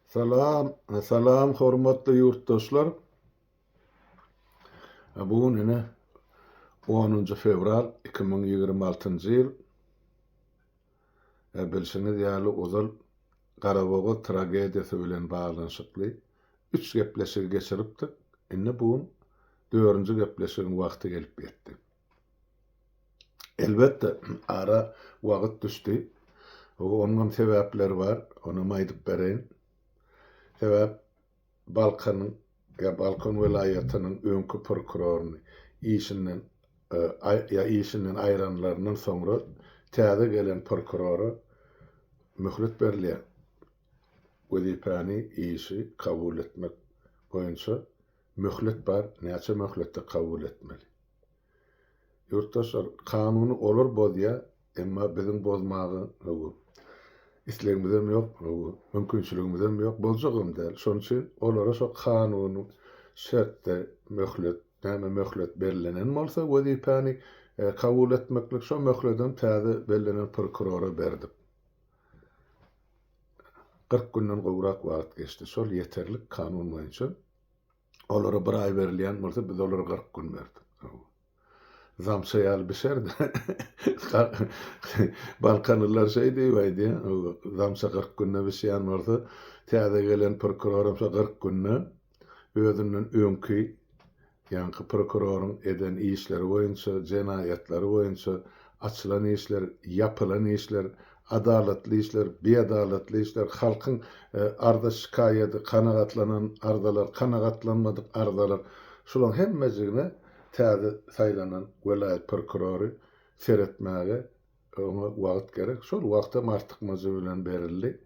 Salam, salam hormatly ýurtdaşlar. Bu gün ine 10-njy fewral 2026-njy ýyl. Bilşiňiz ýaly ozal Garabogaz tragediýasy bilen baglanyşykly üç gepleşigi geçiripdik. Indi bu gün dördünji gepleşigiň wagty gelip ýetdi. Elbetde, ara wagt düşdi. Onuňam sebäpleri bar, onam aýdyp bereýin. Sebäp Balkanyň ýa Balkan welaýatynyň öňki prokuroryny işinden ýa işinden aýranlaryndan soňra täze gelen prokurora möhlet berilýär. Wezipäni, işi kabul etmek boýunça möhlet bar, näçe möhletde kabul etmeli. Ýurtdaşlar, kanuny olar bozýar, emma biziň bozmaga islegimizem ýok, mümkinçiligimizem ýok, bozjagam däl. Şonuň üçin olara şo kanuny şertde möhlet, näme möhlet bellenen bolsa wezipäni kabul etmeklik, şo möhledem täze bellenen prokurora berdik. 40 günden gowrak wagt geçdi. Şol ýeterlik kanun boýunça. Olara bir aý berilýän bolsa, biz olara 40 gün berdik. Zamça ýaly bişer-de. Balkanlylar şeý diýip aýdýar, zamça 40 günde bişýän bolsa, täze gelen prokuroram şo 40 günde özünden öňki Ýaňky prokuroryň eden işleri boýunça, jenaýatlary boýunça açylan işler, ýapylan işler, adalatly işler, biadalatly işler, halkyň arza-şikaýady, kanagatlanan arzalar, kanagatlanmadyk arzalar, şularyň hemmejigine täze saýlanan welaýat prokurory seretmäge Oňa wagt gerek. Şol wagtam artykmajy bilen berildi.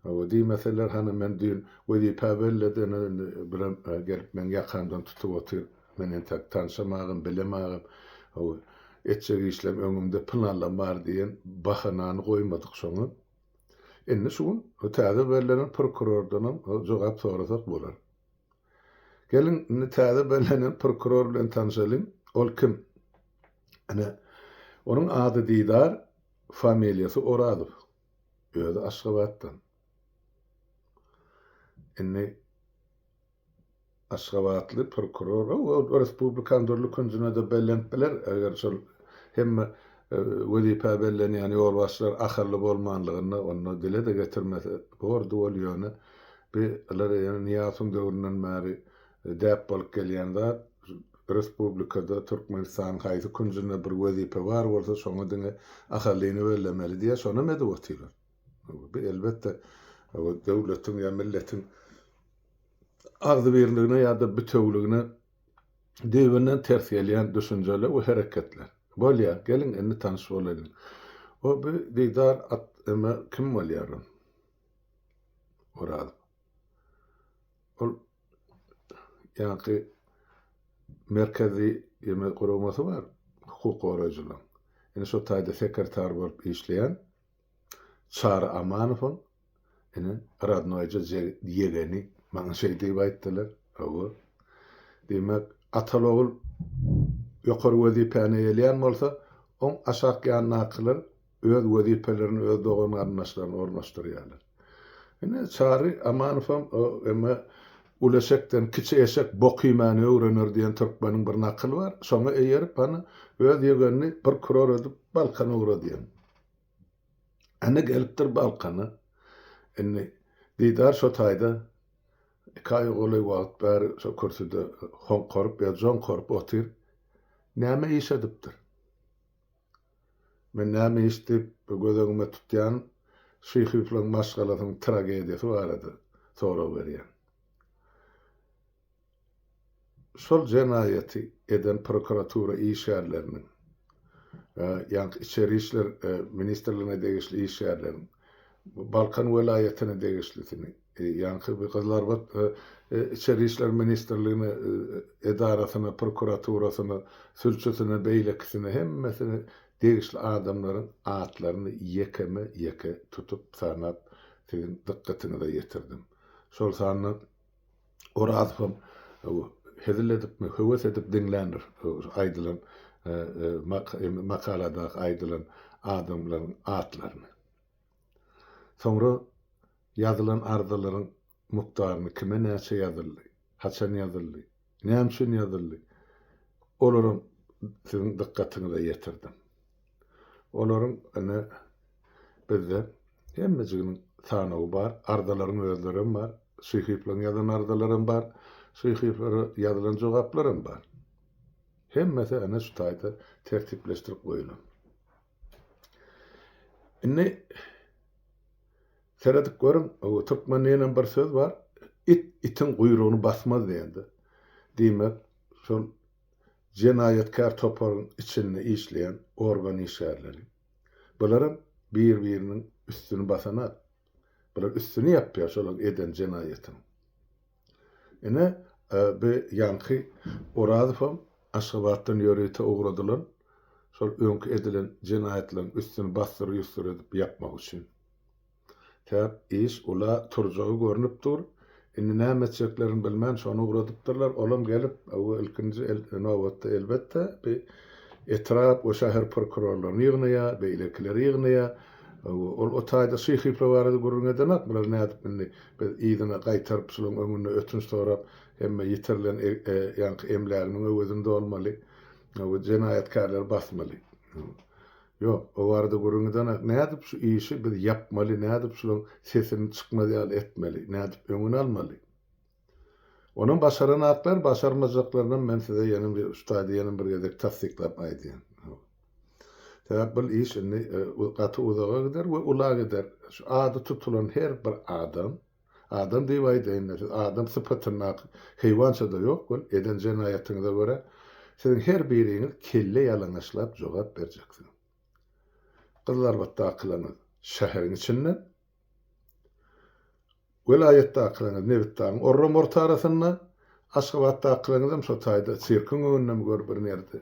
Hawa, diýmeseler, hany men düýn wezipä belledi, ine indi birem gelip meň ýakamdan tutup otyr. Men entek tanşamagam, bilemagam. Hawa, etjek işlem öňümde, planlam bar diýen bahanany goýmadyk şoňa. Indi şu gün täze bellenen prokurordanam jogap sorasak bolar. Geliň, indi täze bellenen prokuror bilen tanşalyň. Ol kim? Ine, onuň ady Didar, familiýasy Orazow. Özi Aşgabatdan. Indi aşgabatly prokuror, ol respublikanyň dürli künjüne-de bellenip biler, eger şol hemme wezipä bellenýän ýolbaşçylar ahally bolmanlygynda, onda dile-de getirmese bordy ol, ýöne bi lar ýöne Nyýazowyň döwründen bäri däp bolup gelýän zat, respublikada Türkmenistanyň haýsy künjünde bir wezipe bar bolsa, şoňa diňe ahallyny bellemeli diýýär, şonam edip otyrlar. Bu elbetde döwletiň ýa milletiň agzybirligine ýa-da bitewüligine düýbünden ters gelýän düşünjeler we hereketler. Bolýar, geliň indi tanyş bolalyň. O bu Didar at eme kim bolýar ol? Oraz. Ol ýaňky merkezi eme guramasy bar, hukuk goraýjylaryň. Ine şo taýda sekretar bolup işleýän Çary Amanowyň ine radnoýja ýegeni maňa şeý diýip aýtdylar. Hawa. Diýmek, ataly-ogul ýokary wezipäni eýeleýän bolsa, oň aşak ýanyndakylar öz wezipelerini öz dogan-garyndaşlaryna ornaşdyrýarlar. Ine, Çary Amanowam eme Uly eşekden kiçi eşek bok iýmäni öwrener diýen türkmeniň bir nakyly bar. Şoňa eýerip, hany, öz ýegenini prokuror edip Balkana ugradýan. Ine, gelipdir Balkana. Indi Didar şo taýda iki aýa golaý wagt bäri şo kürsüde hoňkaryp ýa joňkaryp otyr. Näme iş edipdir? Men näme iş diýip göz öňüme tutýan Şyhyýewleriň maşgalasynyň tragediýasy barada sorag berýän. Şol jenaýaty eden prokuratura işgärleriniň, ýaňky içeri işler ministrligine degişli işgärleriň, Balkan welaýatyna degişlisini, ýaňky bir Gyzylarbat içeri işler ministrligine edarasyna, prokuraturasyna, sülçüsine, beýlekisine hemmesine degişli adamlaryň atlaryny ýekeme-ýeke tutup sanap siziň dykgatyňyza ýetirdim. Şol sanda Orazowam hezil edipmi, höwes edip diňländir aýdylan makaladaky aýdylan adamlaryň atlaryny. Soňra ýazylan arzalaryň. mukdaryny kime näçe ýazyldy, haçan ýazyldy, näme üçin ýazyldy, olaram siziň dykgatyňyza ýetirdim. Olaryň ine bizde hemmejiginiň sanawy bar, arzalaryň özlerem bar, Şyhyýewleriň ýazan arzalaram bar, Şyhyýewlere ýazylan jogaplaram bar. Hemmesi ene şu taýda tertipleşdirip goýulan. Indi seredip görüň, türkmende ýene bir söz bar, it itiň guýrugyny basmaz diýende. Diýmek, şol jenaýatkär toparyň içinde işleýän organ işgärleri. Bularam bir-biriniň üstüni basanak. Bular üstüni ýapýar şolaryň eden jenaýatynyň. Ine, bi ýaňky Orazowam Aşgabatdan ýörite ugradylan, şol öňki edilen jenaýatlaryň üstüni bassyr-ýussur edip ýapmak üçin. Täp iş ula turjagy görnüp dur. Indi näme etjeklerini bilmän şony ugradypdyrlar. Olam gelip, ilkinji nobatda elbetde, bi etrap we şäher prokurorlaryny ýygnaýar, beýlekileri ýygnaýar. Ol o taýda Şyhyplar barada gürrüň edenok, bular nädip indi biz yzyna gaýtaryp şularyň öňünde ötünç sorap hemme ýitirilen ýaňky emläginiň öwezini dolmaly we jenaýatkärleri basmaly. Ýok, o barada gürrüň edenok. Nädip şu işi biz ýapmaly, nädip şularyň sesini çykmaz ýaly etmeli, nädip öňüni almaly? Onam başaranaklar, başarmajaklarynam men size ýene bir şu taýda ýene bir gezek tassyklap aýdýan. Sebäp bul iş indi e, gaty uzaga gider we ula gider. Şu ady tutulan her bir adam, adam diýip aýdaýyn siz adam sypatyndaky heýwança-da ýok bul eden jenaýatyňyza görä siziň her biriňiz kelle ýalaňaçlap jogap berjeksiňiz. Gyzylarbatdakylaryňyz şäheriň içinde, Welaýatdakylaryňyz Nebitdagyň orram orta arasynda, Aşgabatdakylaryňyzam şo taýda sirkiň öňündemi gör bir nerde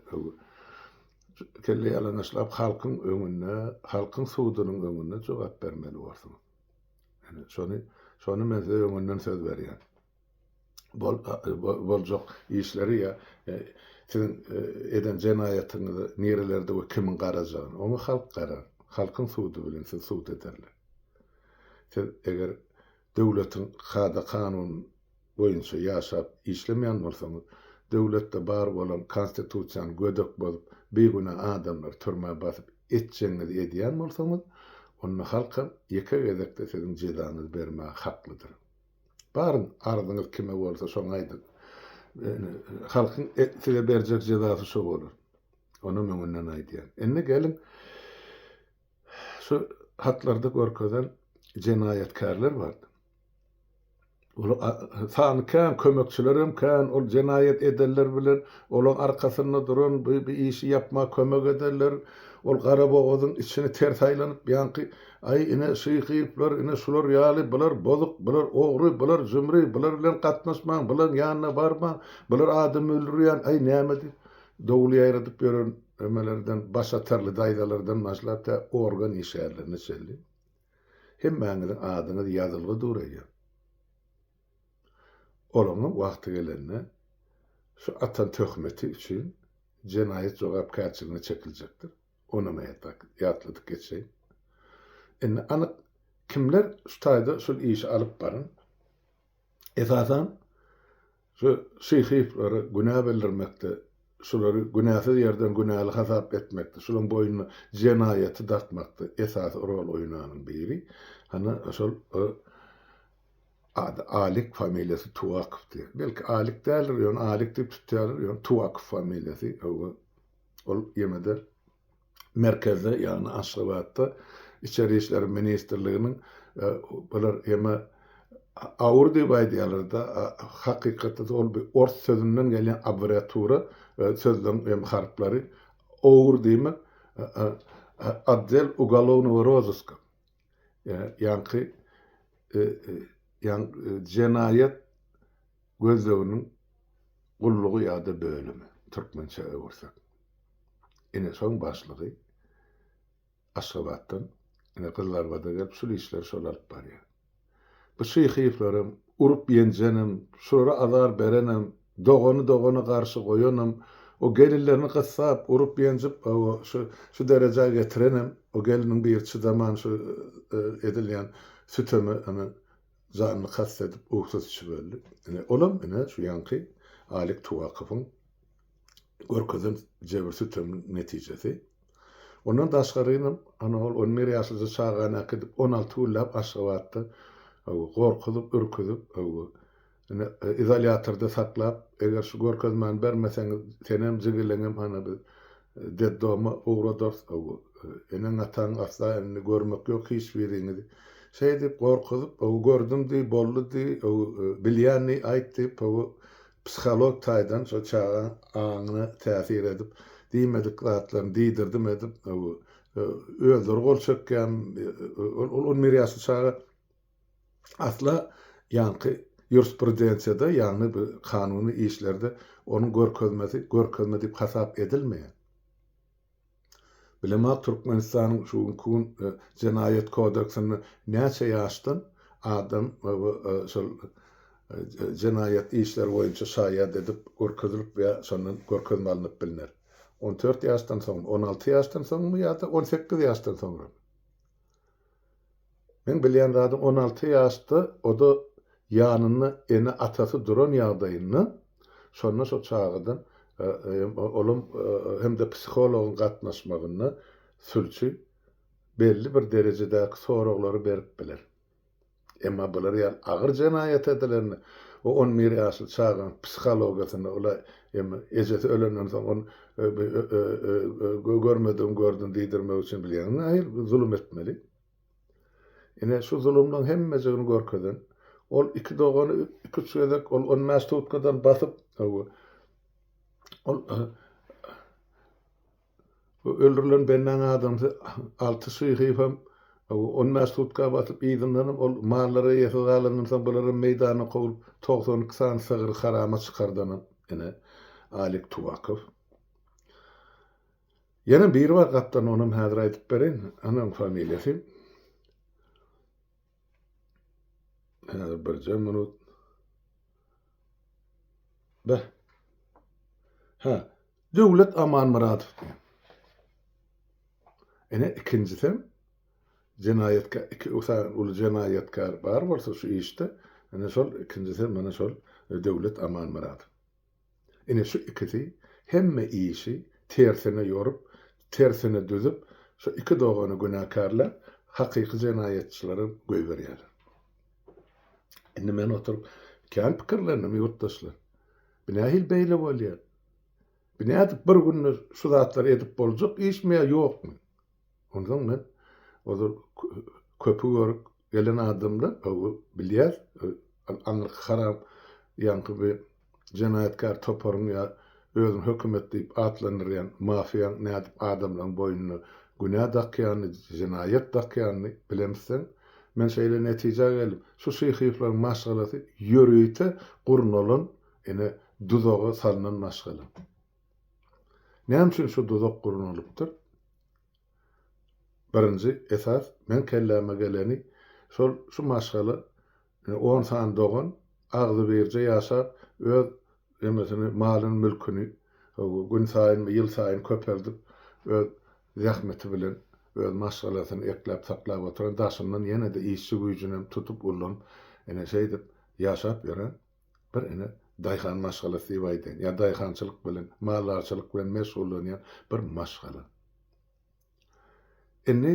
kelle ýalaňaçlap halkyň öňünde, halkyň sudunyň öňünde jogap bermeli borsuňyz. Ine şony, şony men size öňünden söz berýän. Bol, boljak işleri ýa siziň eden jenaýatyňyzy nirelerde we kimiň garajagyny, oňa halk garar. Halkyň sudy bilen sizi sud ederler. Siz eger döwletiň kada-kanun boýunça ýaşap işlemeýän bolsaňyz, döwletde bar bolan konstitusiýany gödek bozup, bigünä adamlary türmä basyp etjegiňizi edýän bolsaňyz, onda halkam ýeke gezekde siziň jezaňyzy bermäge haklydyr. Baryň, arzyňyz kime bolsa şoňa aýdyň. Halkyň size berjek jezasy şo bolar. Onam öňünden aýdýan. Indi geliň, Şu hatlarda görkezen jenaýatkärler bardy. Ol sany kän, kömekçiler hem kän, ol jenaýat edenler bilen olaň arkasynda duran, bu bu işi ýapmaga kömek edenler, ol Garabogazyň içini ters aýlanyp, ýaňky, aý, ine, şyhyplar, ine, şular ýaly, bular bozuk, bular ogry, bular jümri, bular bilen gatnaşmaň, bulaň ýanyna barmaň, bular adam öldürýän, aý, näme diýip, dowul ýaýradyp ýören Emelerden, başatarly daýzalardan başlap tä organ işgärlerine çenli hemmäňiziň adyňyz ýazylgy dur eýýäm. Olaňam wagty gelende şu atan töhmeti üçin jenaýat jogapkärçiligine çekiljekdir. Onam ýatladyp geçeýin. Indi anyk kimler şu taýda şul işi alyp baran? Esasan Şu şyhyýewlere günä bildirmekde, şulary günäsiz ýerden günäli hasap etmekde, şularyň boýnuna jenaýaty dakmakda esasy rol oýnanyň biri, hany şol ady Alik familiýasy Tuwakow diýen. Belki Alik däldir, ýöne Alik diýip tutýarlar, ýöne Tuwakow familiýasy, hawa, ol ýene-de merkezde, ýagny Aşgabatda Içeri işler ministrliginiň bular eme AUR diýip aýdýarlar-da, hakykatda ol bir ors sözünden gelýän abbrewiatura, sözleriň hem harplary OUR diýmek Otdel ugolovnogo rozyska, ýaňky jenaýat gözleginiň gullugy ýa-da bölümi, türkmençä öwürsek. Ine, şoň başlygy Aşgabatdan, ine, Gyzylarbada gelip, şul işleri şol alyp barýar. Bu Şyhyýewlerem, urup-ýenjenem, şulara azar berenem, dogany dogana garşy goýanam, o gelinlerini gyssap, urup-ýenjip, hawa, şu, şu derejä getirenem, o gelniň biri çydaman şu edilýän süteme, ine,. Janyny kast edip ugsyz içip öldi. Ine olam ine şu ýaňky Alik Tuwakowyň görkezen jebir-sütemiň netijesi. Ondan daşgarynam ana ol on bir ýaşlyja çagany äkidip 16 günläp Aşgabatda gorkuzyp, ürküzip, ine izolýatorda saklap, eger şu görkezmäni bermeseňiz senem, jigileňem ana biz Deddoma ugradarys, eneň-ataň asla indi görmek ýok hiç biriňizi. Şeýdip gorkuzyp, gördüm diý, boldy diý, bilýän diý, aýt diýip, psiholog taýdan şo çagaň aňyna täsir edip, diýmedik zatlaryny diýdirdim edip, özleri gol çekýän, ol on bir ýaşly çaga asla ýaňky ýurisprudensiýada, ýagny bu kanuny işlerde onuň görkezmesi görkezme diýip hasap edilmeýär. Bilemok Türkmenistanyň şu günki gün jenaýat kodeksinde näçe ýaşdan adam şol jenaýat işleri boýunça şaýat edip görkezilip ýa şondan görkezme alnyp bilner. On dört ýaşdan soňmy, on alty ýaşdan soňmy ýa-da on sekiz ýaşdan soňramy? Meň bilýän zadym 16 ýaşda oda ýanynda ene atasy duran ýagdaýynda şonda şo çagadan olam hemde psihologyň gatnaşmagynda sülçi belli bir derejedäki soraglary berip biler. Emma bular ýaly agyr jenaýat edilende o 11 ýaşly çagaň psihologiýasynda ola ejesi ölenden soň ony görmedigim gördüm diýdirmek üçin bilýäňmi nähili zulum etmeli? Ine şu zulumlaryň hemmejigini görkezen ol iki dogany iki-üç gezek ol on bäş sutkadan basyp ol Bu öldürilen bendäň adamsy Alty Şyhyýewem on bäş sutka basyp yzyndanam ol mallara eýesiz galandan soň bularam meýdana kowulyp 92 sany sygry harama çykardanam ine Alik Tuwakow. Ýene biri bar gapdan onam häzir aýdyp bereýin. Anaň familiýasy. Häzir birje minut. Beh. Ha, Döwlet Amanmyradow diýen. Ine ikinjisem jenaýatkär, iki sany uly jenaýatkär bar bolsa şu işde, ine şol ikinjisem mana şol Döwlet Amanmyradow. Ine şu ikisi hemme işi tersine ýorup, tersine düzüp, şu iki dogany günäkärläp, hakyky jenaýatçylary goýberýärler. Indi men oturyp kän pikirlendim ýurtdaşlar. Bu nähili beýle bolýar? Bu nädip bir günde şu zatlary edip boljak işmi ýa ýokmy? Onsoň men ozal köpi görüp gelen adamlar bilýär, aňyrky haram ýaňky bir jenaýatkär toparyň ýa özüni hökümet diýip atlandyrýan mafiýaň nädip adamlaryň boýnuna günä dakýanyny, jenaýat dakýanyny bilemizseň, men şeýle netijä geldim, şu Şyhyýewleriň maşgalasy ýörite gurnalan ine duzaga salnan maşgala. Näme üçin şu duzak gurnalypdyr? Birinji esas meň kelläme geleni şol şu maşgala on sany dogan agzybirje ýaşap öz nemesini malyny mülküni günsaýynmy ýylsaýyn köpeldip öz zähmeti bilen öz maşgalasyny ekläp saklap oturan daşyndan ýene-de işçi güýjünem tutup ullanyp ine şeýdip ýaşap ýören Bir ene daýhan maşgalasy diýip aýdaýyn, ýa daýhançylyk bilen, maldarçylyk bilen meşgullanýan bir maşgala. Indi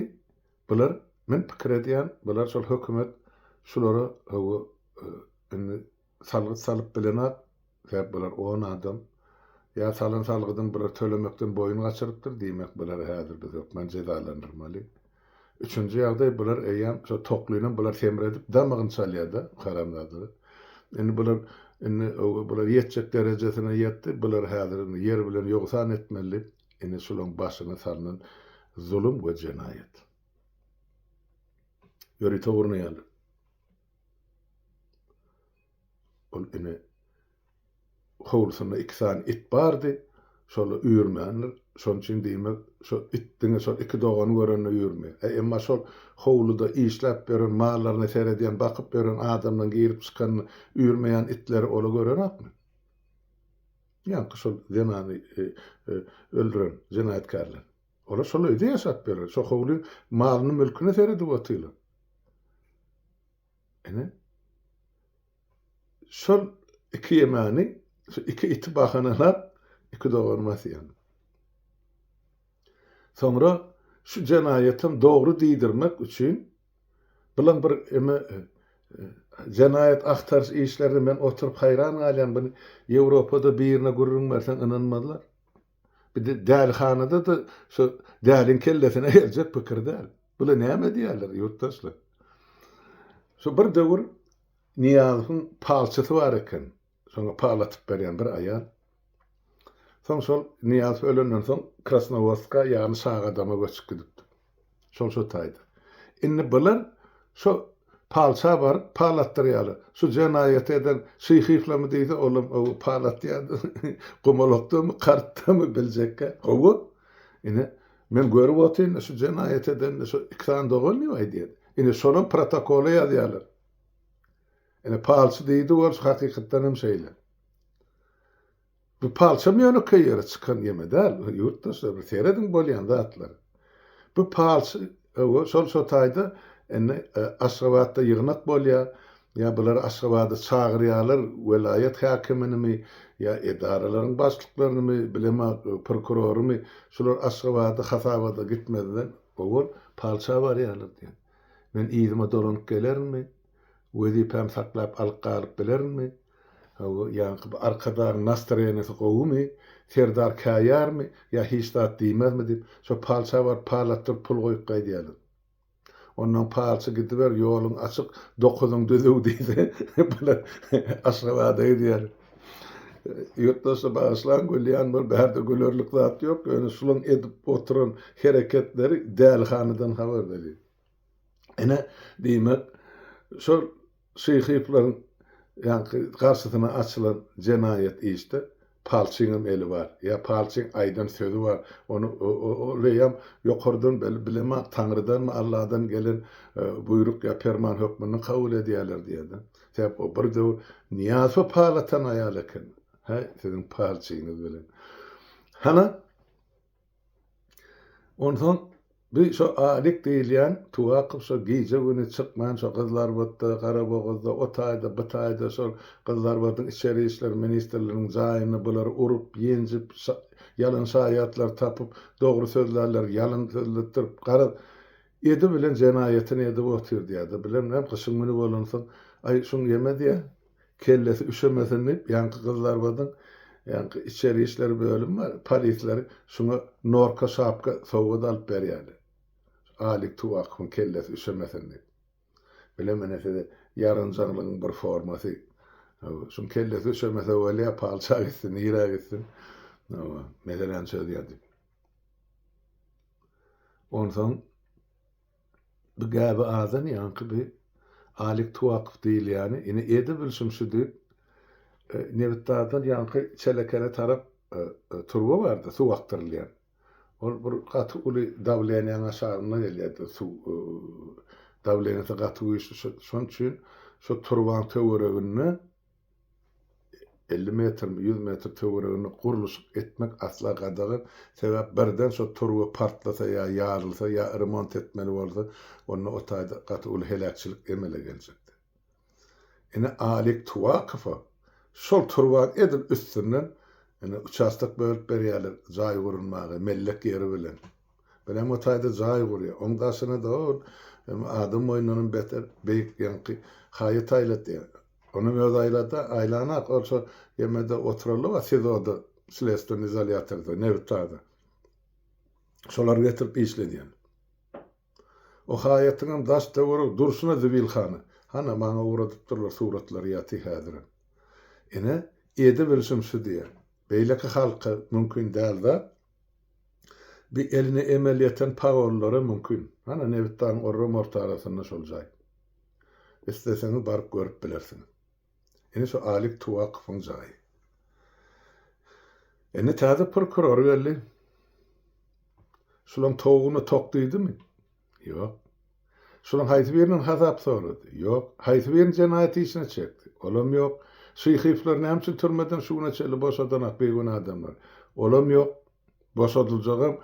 bular, men pikir edýän, bular şol hökümet şulara hawa indi salgyt salyp bilenok, sebäp bular on adam, ýa salan salgydyny bular tölemekden boýun gaçyrypdyr, diýmek bulary häzir biz hökman jezalandyrmaly. Üçünji ýagdaý bular eýýäm şo toklynam bular semredip damagyny çalýada haramzadalar. Indi bular indi bular ýetjek derejesine ýetdi bular häzir indi ýer bilen ýogsan etmeli diýip indi şulaň başyna salnan zulum we jenaýat. Ýörite gurnaýarlar. Ol ine howlusynda iki sany it bardy, şol üýrmändir. Şonuň üçin diýmek, şo it diňe şol iki dogany görende üýrmeýär. E, emma şol howluda işläp ýören, mallaryna seredýän, bakyp ýören adamlaryň girip çykanyny üýrmeýän itleri ola görenokmy? Ýaňky şol zenany e, e, öldüren jenaýatkärler. Olar şol öýde ýaşap ýörler. Şo howlyň malyny, mülküne seredip otyrlar. Ine. Şol iki ýemäni, şu iki iti bahanalap, iki dogany basýan. Soňra şu jenaýatam dogry diýdirmek üçin bulan bir eme jenaýat agtaryş işlerinde men oturyp haýran galýan buny Ýewropada birine gürrüň berseň ynanmazlar. Bir de dälihanada-da şu däliň kellesine geljek pikir däl. Bular näme diýýärler ýurtdaşlar? Şu bir döwür Nyýazowyň palçysy bar eken. Şoňa pal atyp berýän bir aýal. Soň şol Nyýazow ölenden soň Krasnowodska ýagny Şagadama göçüp gidipdir. Şol şo taýda. Indi bular şo palça baryp pal atdyrýarlar. Şu jenaýaty eden Şyhyýewlemi diýse olam ow pal atýardy. Gumalakdamy, kartdamy biljekkä. Hawa. Ine men görüp otyryn şu jenaýaty eden şu iki sany dogan diýip aýdýar. Ine şolam protokola ýazýarlar. Ine palçy diýdi bolşy hakykatdan hem şeýle. Bu palçam ýönekeý ýere çykan ýeme däl, ýurtdaşlar bir serediň bolýan zatlara. Bu palçy hawa şol şo taýda indi Aşgabatda ýygnak bolýar, ýa bulary Aşgabada çagyrýarlar welaýat häkiminimi ýa edaralaryň başlyklarynymy bilemok prokurorymy şular Aşgabada hasabada gitmezden owal palça barýarlar diýen. Men yzyma dolanyp gelerinmi? Wezipämi saklap alyp galyp bilerinmi? Hawa, ýaňky bu Arkadagyň nastroýeniýasy gowumy? Serdar käýarmy ýa hiç zat diýmezmi diýip, şo palça baryp pal atdyryp pul goýup gaýdýarlar. Onnoň palçy gidiber, ýoluň açyk, dokuzyň düzüw diýse, bular Aşgabada gidýärler. Ýurtdaşlar bagyşlaň gülýän bol, bärde gülerlik zat ýok, ýöne şulaň edip oturan hereketleri dälihanadan habar berýär. Ine, diýmek, şol Şyhyýewleriň ýaňky garşysyna açylan jenaýat işde palçyňam eli bar. Ýa palçyň aýdan sözi bar. Ony ol eýýäm ýokardan beli bilemok, Taňrydanmy, Alladan gelen buýruk ýa perman hökmünde kabul edýärler diýýär-de. Sebäp o bir döwür Nyýazowa pal atan aýal eken. Häý, siziň palçyňyz bilen. Hana, Onsoň bi şo Alik diýilýän Tuwakow şo gije-güni çykman şo Gyzylarbatda, Garabogazda, o taýda, bu taýda şol Gyzylarbadyň içeri işler ministrliginiň jaýynda bulary urup, ýenjip, ýalan şaýatlar tapyp, dogry sözlärleri ýalan sözletdirip, garaz, edi bilen jenaýatyny edip otyr diýýär-de, bilemem gyşyň güni bolansoň, aý, şuň ýeme diýýär. Kellesi üşemesin diýip, ýaňky Gyzylarbadyň ýaňky içeri işler bölümi bar, polisleri şuňa norka şapka sowgat alyp berýärler. Alik Tuwakowyň kellesi üşemesin diýip. Bilemene size ýaranjaňlygyň bir formasy. Şuň kellesi üşemese bolýar, palça gitsin, nirä gitsin. Meseläni çözýär diýip. Onsoň Bu gäbi azan ýaňky bi Alik Tuwakow diýilýäni ine edibilşim şu diýip Nebitdagdan ýaňky Çelekene tarap turba bardy suw akdyrylýan. Ol bir gaty uly dawleniýaň aşagynda gelýärdi suw dawleniýasy gaty güýçli şoň üçin şo turbaň töwereginde 50 metrmi, 100 metr töwereginde gurluşyk etmek asla gadagan. Sebäp birden şo turba partlasa ýa ýarylsa ýa remont etmeli bolsa, onda o taýda gaty uly heläkçilik emele geljekdi. Ine Alik Tuwakowa şol turbaň edil üstünden ine uçastok bölüp berýärler jaý gurunmaga mellek ýeri bilen. Birem o taýda jaý gurýar. Oň daşyna-da ol adam boýundanam beter beýik ýaňky haýat aýlatýar. Onuň özi aýlada, aýlanak, ol şo ýemede oturarly bar, SIZO-da, slestwennyý izolýatorda, Nebitdagda. Şolary getirip işledýän. O haýatyňam daş-töweregi durşuna zibilhana. Hana, maňa ugradypdyrlar suratlary ýaty häzirem. Ine, edibilşim şu diýýär. Beýleki halka mümkin däl zat. Bi eline emel ýeten pagonlara mümkin. Hana, Nebitdagyň orram orta arasynda şol jaý. Isleseňiz baryp görüp bilersiňiz. Ine şu Alik Tuwakowyň jaýy. Indi täze prokuror geldi. Şulaň towugyna tok diýdimi? Ýok. Şulaň haýsy birinden hasap sorady? Ýok. Haýsy birini jenaýat işine çekdi? Olam ýok. Şyhyýewleri näme üçin türmeden şu güne çenli boşadanak bigünä adamlar? Olam ýok. Boşadyljagam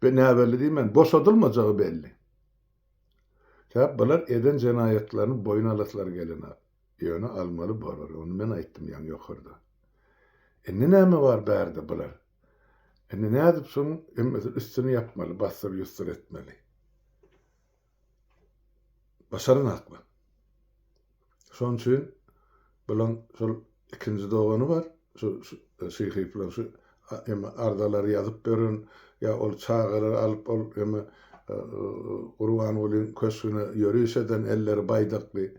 näbelli diýmän, boşadylmajagy belli. Sebäp bular eden jenaýatlaryny boýun alaslary gelenok. Ýöne almaly bolar, ony men aýtdym ýaňy ýokarda. Indi näme bar bärde bular? Indi nädip şunuň hemmesini üstüni ýapmaly, bassyr-ýussur etmeli? Başaranaklar. Şonuň üçin bulaň şol ikinji dogany bar, şu Şyhyýew bilen şu eme arzalary ýazyp beren ýa ol çagalary alyp ol eme Gurbangulyň köşgüne ýöriş eden elleri baýdakly,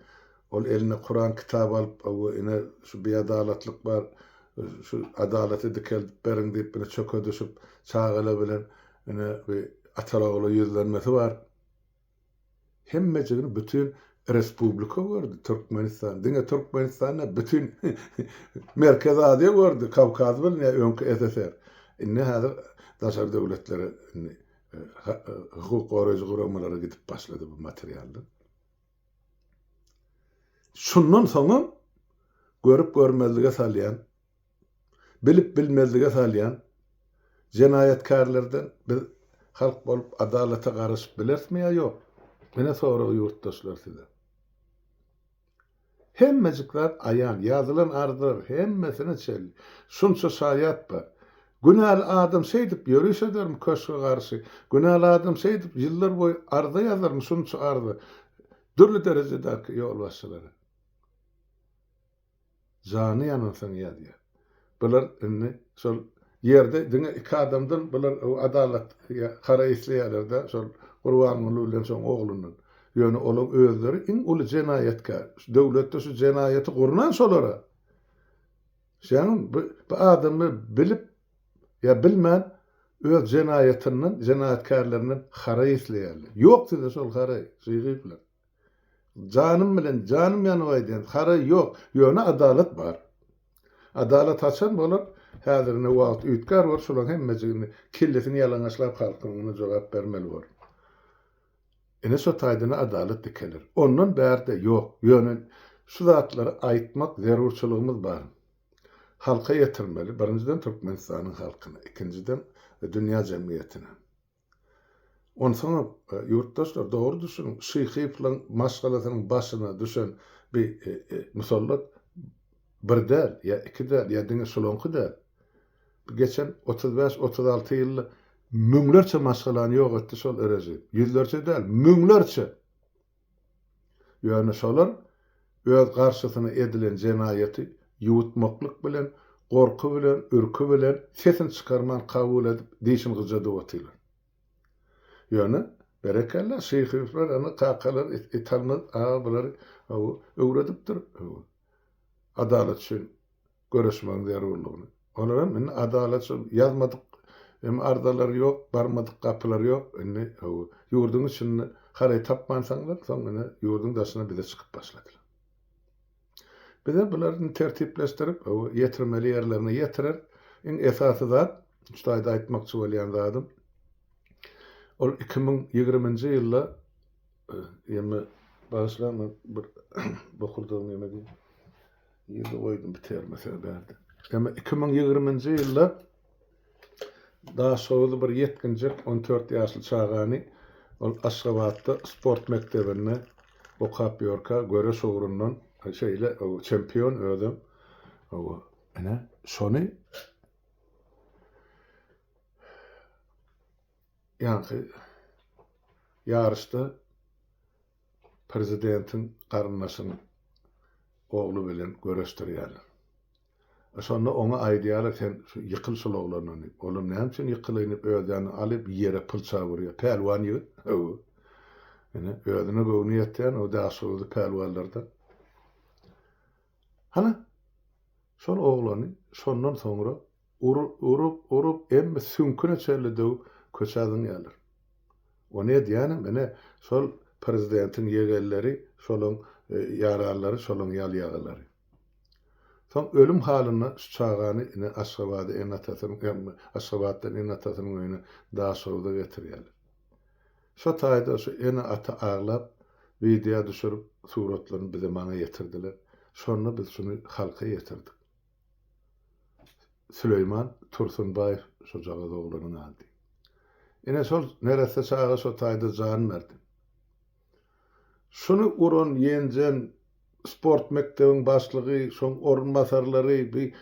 ol eline Kuran kitap alyp hawa ine şu biadalatlyk bar, şu adalaty dikeldip beriň diýip ine çöke düşüp çagalar bilen ine bir atalogla ýüzlenmesi bar. Hemmejigini bütin respublika gördi, Türkmenistan. Diňe Türkmenistan däl, bütin Merkezi Aziýa gördi, Kawkaz bilen öňki SSR. Indi häzir daşary döwletlere indi hukuk goraýjy guramalara gidip başlady bu materiallar. Şundan soňam görüp görmezlige salýan Bilip bilmezlige salýan jenaýatkärlerden biz halk bolup adalata garaşyp bilerismi ýa ýok? Ine sorag ýurtdaşlar size. Hemmejik zat aýan, ýazylan arzalar hemmesine çenli. Şunça şaýat bar. Günäli adam şeýdip ýöriş edermi köşge garşy? Günäli adam şeýdip ýyllar boýy arza ýazarmy şunça arza dürli derejedäki ýolbaşçylara? Jany ýanansoň ýazýar. Bular indi şol ýerde diňe iki adamdan bular adalat haraý isleýärler-de şol Gurbanguly bilen şoň oglundan. Ýöne olaň özleri iň uly jenaýatkär. Şu döwletde şu jenaýaty gurnan şolara. Şeýdip bu bu adamlar bilip ýa bilmän öz jenaýatyndan, jenaýatkärlerinden haraý isleýärler. Ýok sizde şol haraý, jygyplar. Janym bilen, janym ýanyp aýdýan, haraý ýok, ýöne adalat bar. Adalat haçan bolar? Häzir ine wagt üýtgär bor, şularyň hemmejigini kellesini ýalaňaçlap halkyň öňünde jogap bermeli bor. Ine şo taýdan adalat dikeler. Ondan bärde ýok. Ýöne şu zatlary aýtmak zerurçylygymyz bar. Halka ýetirmeli, birinjiden Türkmenistanyň halkyna, ikinjiden dünýä jemgyýetine. Onsoňam, ýurtdaşlar, dogry düşüniň, Şyhyýewleň maşgalasynyň başyna düşen bi musallat bir däl, ýa iki däl, ýa diňe şulaňky däl. Bu geçen 35, 36 ýylda müňlerçe maşgalany ýok etdi şol režim. Ýüzlerçe däl, müňlerçe! Ýöne şolar öz garşysyna edilen jenaýaty ýuwutmaklyk bilen, gorky bilen, ürki bilen sesini çykarman kabul edip, dişini gyjadyp otyrlar. Ýöne, berekella, Şyhyýewler, ana, kakalar Italmaz aga bulary öwredipdir adalat üçin. göreşmegiň zerurlygyny. Olar hem indi adalat şol ýazmadyk hem arzalary ýok, barmadyk gapylary ýok. Indi ýurduň içinde haraý tapmansoňlar, soň ine ýurduň daşyna bize çykyp başladylar. Bize bulary tertipleşdirip, ýetirmeli ýerlerine ýetirer. Iň esasy zat, şu taýda aýtmakçy bolýan zadym, ol 2020-nji ýylda ýeme bagyşlaň men bir bokurdagymy ýeme diýip. Nirde goýdum bu termosy bärde. Ýa 2020-nji ýylda Daşoguzda bir ýetginjek 14 ýaşly çagany ol Aşgabatda sport mekdebinde okap ýörkä göreş ugrundan şeýle çempion özem. Ine şony ýaňky ýaryşda prezidentiň garyndaşynyň ogly bilen göreşdirýärler. Şonda oňa aýdýarlar, sen şu ýykyl şul oglandan diýip. Olam näme üçin ýykylaýyn diýip öz ýanyna alyp ýere pylçap urýar. Pälwan ýigit. Hawa. Ine, özüne göwni ýetýän o daşoguzly pälwanlardan. Hana, şol oglany şondan soňra urup, urup, emmi süňküne çenli döwüp köçä zyňýarlar. Ony edýänem ine şol prezidentiň ýegenleri, şolaň ýaranlary, şolaň ýalýagalary. Soň ölüm halynda şu çagany ine Aşgabada ene-atasynyň, Aşgabatdan ene-atasynyň öýüne Daşoguza getirýärler. Şo taýda şu ene-ata aglap wideo düşürip suratlaryny bize maňa ýetirdiler. Şonda biz şuny halka ýetirdik. Süleýman Tursunbaýew şojagaz oglanyň ady. Ine şol neresse çaga şo taýda jan berdi. Şuny uran, ýenjen. sport mekdebiň başlygy, şoň orunbasarlary, bi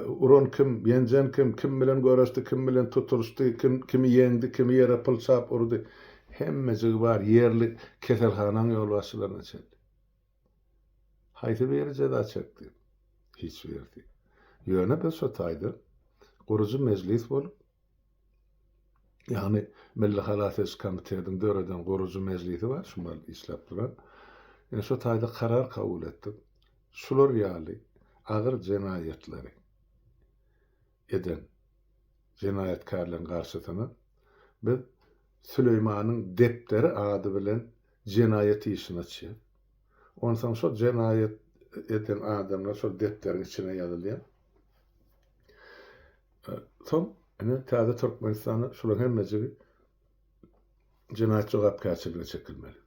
uran kim, ýenjen kim, kim bilen göreşdi, kim bilen tutulyşdy, kim kimi ýeňdi, kimi ýere pylçap urdy, hemmejigi bar, ýerli keselhanaň ýolbaşçylaryna çenli. Haýsy biri jeza çekdi? Hiç birisi. Ýöne biz şo taýda gurujy mejlis bolup, Ýagny Milli halas ediş komitetiň döreden gurujy mejlisi bar, şu mahaly işläp duran. Ine şo taýda karar kabul etdik. Şular ýaly agyr jenaýatlary eden jenaýatkärleriň garşysyna biz Süleýmanyň depderi ady bilen jenaýat işini açýas. Onsoň şol jenaýat eden adamlar şol depderiň içine ýazylýar. Soň ine täze Türkmenistanda şularyň hemmejigi jenaýat jogapkärçiligine çekilmeli.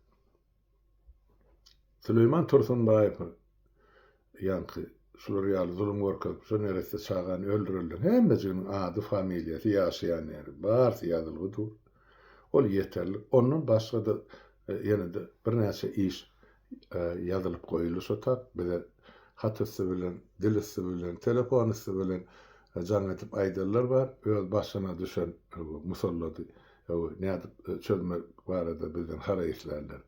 Süleýman Tursunbaýew ýaňky şular ýaly zulum görkezip şo neresse çagany öldürenleriň hemmejiginiň ady, familiýasy, ýaşaýan ýeri barsy ýazylgy dur. Ol ýeterlik. Ondan başga-da ýene-de birnäçe iş ýazylyp goýuldy şo tap bize hat üsti bilen, dil üsti bilen, telefon üsti bilen jaň edip aýdanlar bar, öz başyna düşen musallady nädip çözmek barada bizden haraý islärler.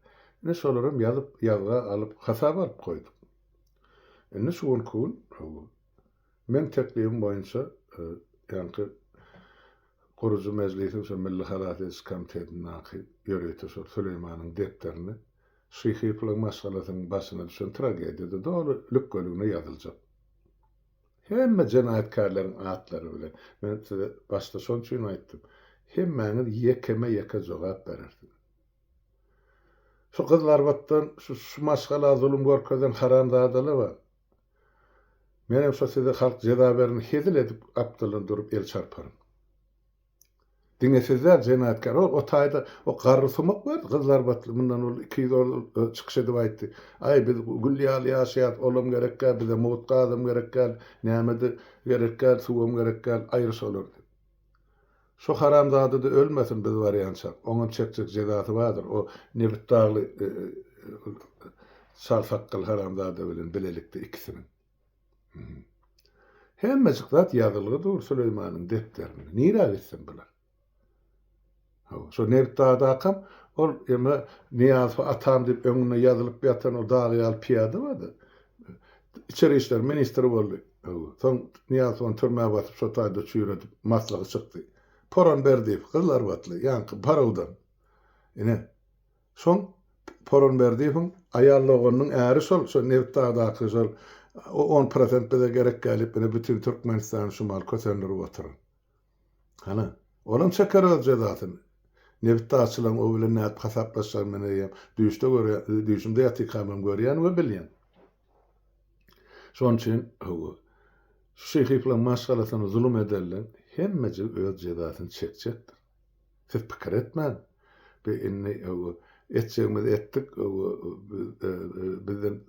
Ine şolaram ýazyp, ýazga alyp, hasaba alyp goýduk. Indi şu günki gün meň teklibim boýunça ýaňky Gurujy mejlisiň şo Milli halas ediş komitetindäki ýörite şol Süleýmanyň depderine Şyhyýewleriň maşgalasynyň başyna düşen tragediýa-da doly lükgeligine ýazyljak. Hemme jenaýatkärleriň atlary bilen. Men size başda şonuň üçin aýtdym. Hemmäňiz ýekeme-ýeke jogap berersiňiz. Şu Gyzylarbatdan şu şu maşgala zulum görkezen haramzadalar bar. Menem şo size halk jeza berin hezil edip gapdaldan durup el çarparyn. Diňe siz däl jenaýatkär ol o taýda o garry sumak bardy gyzlarbatly mundan ol 200 ozal çykyş edip aýtdy. Aý biz gül ýaly ýaşaýas olam gerekgäl bize mugt gazam gerekgäl nämede gerekgäl suwam gerekgäl aýry şolar diýip. Şo haramzada-da ölmesin biz barýançak oňam çekjek jezasy bardyr o nebitdagly çal sakgal haramzada bilen bilelikde ikisiniň. Hemmejik zat ýazylgy dur Süleýmanyň depderinde. Nirä gitsin bular? Hawa, şo Nebitdagdakam ol eme Nyýazow atam diýip öňünde ýazylyp ýatan ol dag ýaly pyýada bardy. Içeri işler ministri boldy. Hawa, soň Nyýazow ony türmä basyp şo taýda çüýredip maslygy çykdy. Poran Berdiýew, gyzlarbatly, ýaňky Parawdan. Ine, Şoň Poran Berdiýewiň aýal doganynyň äri şol, şo Nebitdagdaky şol on prosent bize gerek gelip ine bütin Türkmenistany şu mal kösendirip oturan. Hana, olam çeker öz jezasyny. Nebitdagçylaryň o bilen nädip hasaplaşjagyny men eýýäm düýşde görýän, düýşümde ýatykamam görýän we bilýän. Şonuň üçin hawa, şu şyhyplaryň maşgalasyna zulum edenler hemmejigi öz jezasyny çekjekdir. Siz pikir etmäň. Bi indi etjegimizi etdik, bizden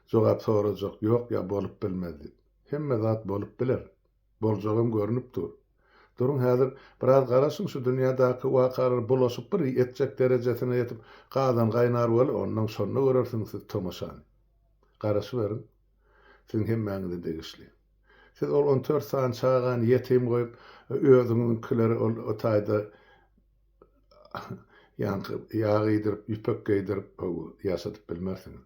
jogap sorajak ýok ýa bolup bilmez diýip. Hemme zat bolup biler. Boljagam görnüp dur. Duruň häzir biraz garaşyň şu dünýädäki wakalar bulaşyp bir etjek derejesine ýetip gazan gaýnar weli onnoň şonda görersiňiz siz tomaşany. Garaşyberiň. Siziň hemmäňize degişli. Siz ol on tört sany çagany ýetim goýup, özüňiziňkileri ol o taýda ýaňky ýag iýdirip, ýüpek geýdirip ýaşadyp bilmersiňiz.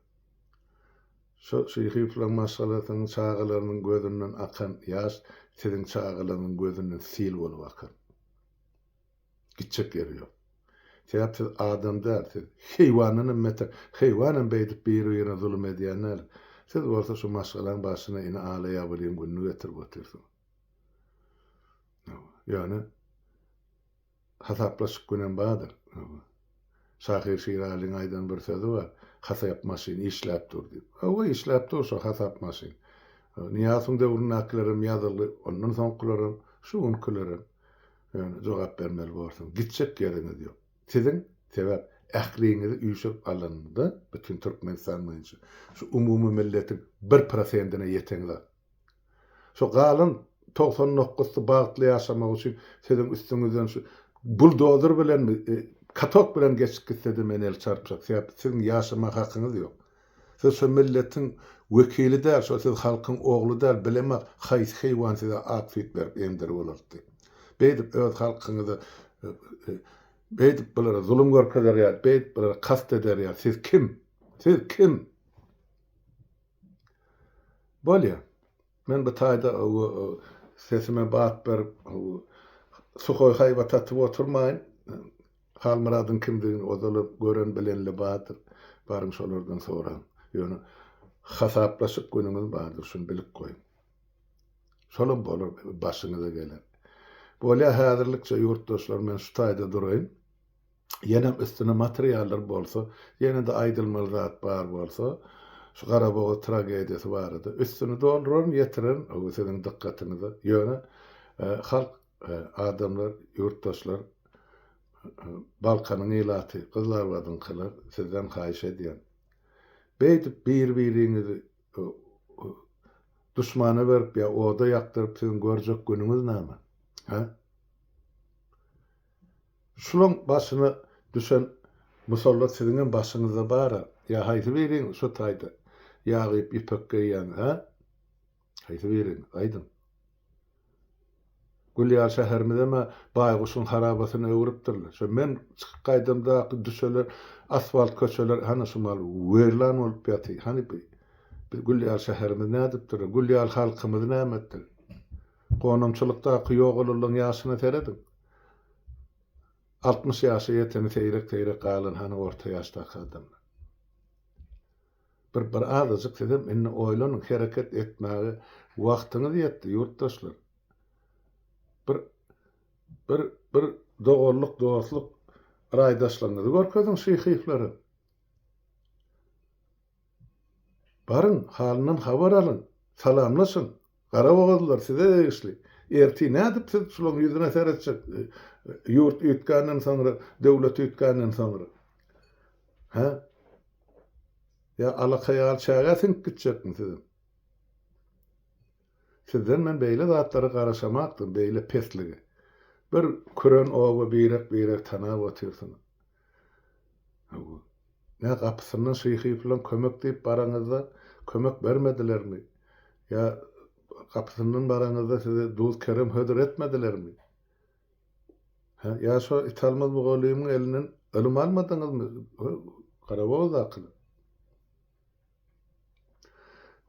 Şo Şyhyýewleriň maşgalasynyň çagalarynyň gözünden akan ýaş siziň çagalaryňyzyň gözünden sil bolup akar. Gitjek ýeri ýok. Sebäp siz adam däl, siz heýwandan hem beter, heýwan hem beýdip biri-birine zulum edýän däl. Siz bolsa şu maşgalaň başyna ine ala ýabylyň gününi getirip otyrsyňyz. Ýöne hasaplaşyk günem bardyr. Şahyr Şiralyň aýdan bir sözi bar, Hasap maşyn işläp dur diýip. Hawa, işläp dur şo hasap maşyn. Nyýazowyň döwründäkilerem ýazyldy, ondan soňkylaram, şu günkilerem. Ýöne jogap bermeli borsuň. Gitjek ýeriňiz ýok. Siziň sebäp ähliňizi üýşürip alanyňda bütin Türkmenistan boýunça şu umumy milletiň bir prosendine ýeteňzok. Şu galan 90 nokgusy bagtly ýaşamak üçin siziň üstüňizden şu buldozer bilenmi, katok bilen geçip gitsede men el çarpjak. Sebäp siziň ýaşama hakyňyz ýok. Siz şo milletiň wekili däl, şo siz halkyň ogly däl, bilemok haýsy heýwan size ak süýt berip emdirip ulaltdy. Beýdip öz halkyňyza beýdip bulara zulum görkezer ýaly, beýdip bulara kast eder ýaly siz kim? Siz kim? Bolýa. Men bu taýda sesime bat berip, suhoý haýbat atyp oturmaýyn. Halmyradyň kimdigini ozalam gören bilenli bardyr. Baryň şolardan soraň. Ýöne hasaplaşyk günüňiz bardyr, şuny bilip goýuň. Şolam bolar başyňyza geler. Bolýa häzirlikçe ýurtdaşlar men şu taýda duraýyn. Ýenem üstüne materiallar bolsa, ýene-de aýdylmaly zat bar bolsa, şu Garabogaz tragediýasy barada üstüni dolduraryn, ýetirerin o siziň dykgatyňyza. Ýöne halk, adamlar, ýurtdaşlar, Balkanyň ilaty, Gyzylarbadyňkylar sizden haýyş edýän. Beýdip bir-biriňizi duşmana berip ýa oda ýakdyryp siziň görjek günüňiz näme? Hä? Şulaň başyna düşen musallat siziňem başyňyzda bar-a. Ýa haýsy biriňiz şo taýda ýag iýip ýüpek geýýäňiz, hä? Haýsy biriňiz, aýdyň. Gül ýaly şäherimizem-ä baýguşyň harabasyna öwrüpdirler. Şo men çykyp gaýdamdaky düşelen asfalt köçeler hany şu mal weýran bolup ýatyr. Hany bi gül ýaly şäherimiz nädipdirler? Gül ýaly halkymyzy näme etdiler? Gonamçylykdaky ýogalanlaryň ýaşyna serediň. 60 ýaşa ýeteni seýrek-seýrek galan hany orta ýaşdaky adamlar. Bir bir azajyk sizem indi oýlanyň hereket etmäge wagtyňyz ýetdi ýurtdaşlar. Bir bir bir doganlyk dostluk raýdaşlygyňyzy görkeziň şyhyflere. Baryň, halyndan habar alyň, salamlaşyň. Garabogazlylar size degişli. Ertir nädip siz şularyň ýüzüne seretjek ýurt üýtgänden soňra, döwlet üýtgänden soňra? Hä? Ýa alaka ýaly çägä siňip gitjekmi sizem? Sizden men beýle zatlara garaşamakdym, beýle peslige. Bir küren oba birek-birek tanap otyrsyňyz. Hawa. Nä gapysyndan şyhy pylan kömek diýip baraňyzda kömek bermedilermi? Ýa gapysyndan baraňyzda size duz-kerem hödür etmedilermi? Hä, ýa şo Italmaz mugallymyň elinden ylym almadyňyzmy, Garabogazdakylar?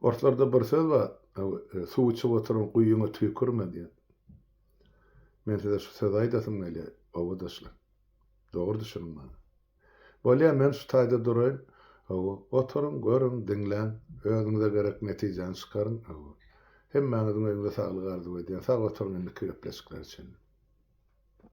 Orslarda bir söz bar, suw içip oturan guýyňa tüýkürme diýen. Men size şu sözi aýdasym gelýär, obadaşlar. Dogry düşüniň maňa. Bolýa, men şu taýda duraýyn. Hawa, oturyň, görüň, diňläň, özüňize gerek netijäni çykaryň. Hawa. Hemmäňiziň öýüňize saglyk arzuw edýän. Sag oturyň indiki gepleşiklere çenli.